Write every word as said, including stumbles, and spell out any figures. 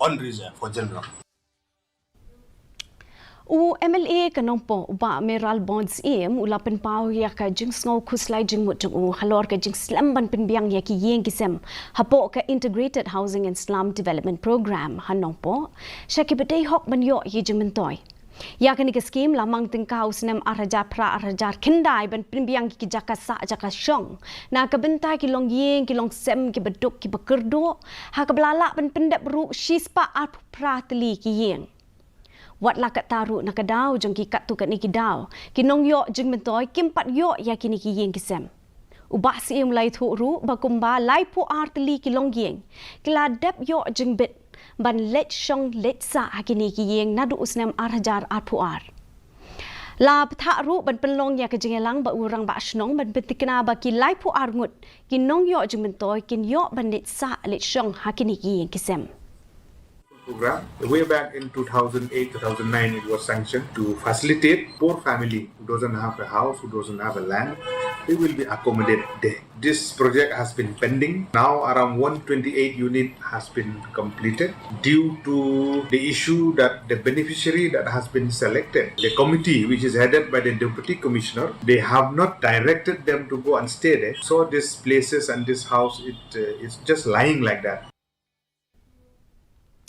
on reserve for general. U M L A ka Nongpoh, u Bah Mayralborn Syiem, u la pynpaw ïa ka jingsngew khuslai jingmut jong u halor ka jingslem ban pynbiang ïa ki ïing ki sem hapoh ka Integrated Housing and Slum Development Programme ha Nongpoh sha kiba dei hok ban ïoh ïa jingmyntoi. Ïa kane ka skhim la mang tyngka u snem ar hajar phra ar hajar khyndai ban pynbiang ïa ki jaka sah jaka shong na ka bynta ki longïing ki longsem kiba duk kiba kyrduh, ha kaba la lah ban pyndep ruh shispah arphew phra tylli ki ïing. Wat la katta ruh na ka daw jong ki katto katne ki daw, ki nongïoh jingmyntoi kim pat ïoh ïa kine ki ïing ki sem. U Bah Syiem u la ïathuh ruh ba kumba laiphew ar tylli ki longïing ki la dep ïoh jingbit ban leit shong leit sah ha kine ki ïing naduh u snem ar hajar arphew ar. La bthah ruh ban pynlong ïa ka jingïalang bad u Rangbah Shnong ban pynthikna ba ki laiphew ar ngut ki nongïoh jingmyntoi kin ïoh ban leit sah leit shong ha kine ki ïing ki sem. Program. Way back in two thousand eight, two thousand nine, it was sanctioned to facilitate poor family who doesn't have a house, who doesn't have a land, they will be accommodated there. This project has been pending. Now around one twenty-eight unit has been completed. Due to the issue that the beneficiary that has been selected, the committee which is headed by the deputy commissioner, they have not directed them to go and stay there. So these places and this house, it uh, is just lying like that.